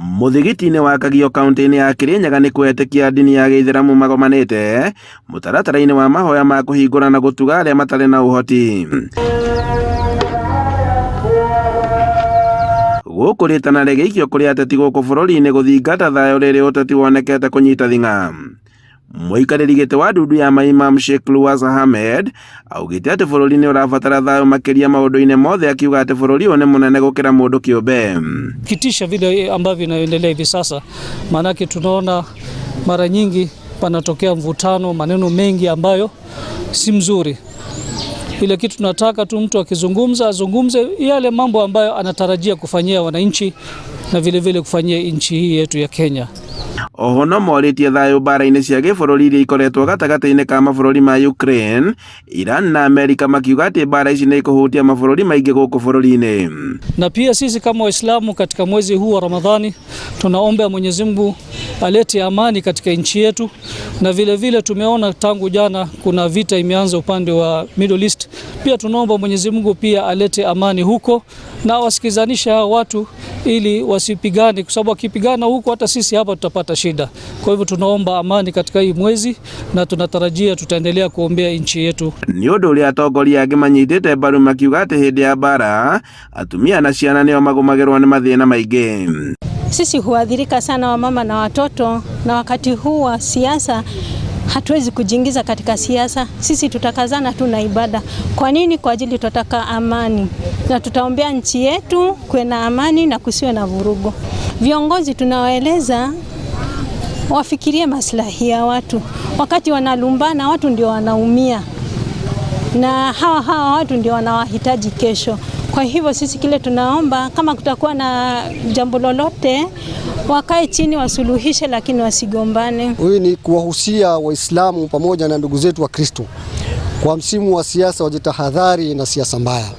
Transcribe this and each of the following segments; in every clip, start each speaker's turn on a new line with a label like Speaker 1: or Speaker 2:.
Speaker 1: Mũthigiti-inĩ wa Kagio kaunti-inĩ ya Kirinyaga nĩ kwetĩkia ndini ya gĩithĩramu magomanĩte mũtaratara-inĩ wa mahoya ma kũhingũra na gũtuga arĩa matarĩ na ũhoti. Gũkũ rĩtana rĩgĩikio kũrĩ ateti gũkũ bũrũri-inĩ gũthingata thayũ rĩrĩ ũteti wonekete kũnyita thing'a. Mũikarĩri gĩtĩ wa ndundu ya maimam Sheikh Luwasa Ahmed augĩte atĩ bũrũri nĩ ũrabatara thayũ makĩria maũndũ-inĩ mothe, akiuga atĩ bũrũri ũyũ nĩ mũnene gũkĩra mũndũ kĩũmbe.
Speaker 2: Kitisha vile ambavyo inaendelea hivi sasa, maanake tunaona mara nyingi panatokea mvutano, maneno mengi ambayo si mzuri. Ile kitu tunataka tu mtu akizungumza azungumze yale mambo ambayo anatarajia kufanyia wananchi na vile vile kufanyia nchi hii yetu ya Kenya.
Speaker 1: Oho no morĩtie thayũ mbara-inĩ cia gĩbũrũri iria ikoretwo gatagatĩ-inĩ ka mabũrũri ma Ukraine, Iran na Amerika, makiuga atĩ mbara ici nĩ ikũhutia mabũrũri maingĩ gũkũ bũrũri-inĩ.
Speaker 2: Na pia sisi kama Waislamu katika mwezi huu wa Ramadhani tunaomba Mwenyezi Mungu alete amani katika nchi yetu, na vile vile tumeona tangu jana kuna vita imeanza upande wa Middle East. Pia tunaomba Mwenyezi Mungu pia alete amani huko na wasikizanishe hao watu ili wasipigane, kwa sababu wakipigana huko hata sisi hapa tutapata shida. Kwa hivyo tunaomba amani katika hii mwezi na tunatarajia tutaendelea kuombea nchi yetu.
Speaker 1: Nĩ ũndũ ũrĩa atongoria angĩ manyitĩte mbaru makiuga atĩ hĩndĩ ya mbara atumia na ciana nĩo magũmagĩrwo nĩ mathĩna maingĩ.
Speaker 3: Sisi huathirika sana wamama na watoto, na wakati huu wa siasa hatuwezi kujiingiza katika siasa. Sisi tutakazana tu na ibada. Kwa nini? Kwa ajili tutataka amani na tutaombea nchi yetu kuwe na amani na kusiwe na vurugu. Viongozi tunawaeleza wafikirie maslahi ya watu. Wakati wanalumbana, watu ndio wanaumia, na hawa hawa watu ndio wanawahitaji kesho. Kwa hivyo sisi kile tunaomba, kama kutakuwa na jambo lolote, wakae chini wasuluhishe, lakini wasigombane.
Speaker 4: Huyu ni kuwahusia Waislamu pamoja na ndugu zetu wa Kristo kwa msimu wa siasa wajitahadhari na siasa mbaya,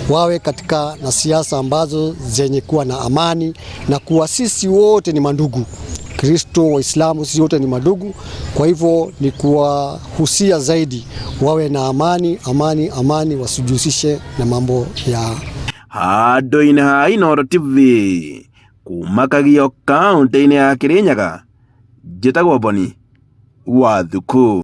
Speaker 4: wawe katika na siasa ambazo zenye kuwa na amani na kuwa sisi wote ni mandugu Kristo, Waislamu, sisi wote ni madugu. Kwa hivyo ni kuwahusia zaidi wawe na amani, amani, amani, wasijihusishe na mambo ya
Speaker 1: Handũ-inĩ ha Inooro TV kuma Kagio kaunti-inĩ ya Kirinyaga, njĩtagwo Boni wa Thuku.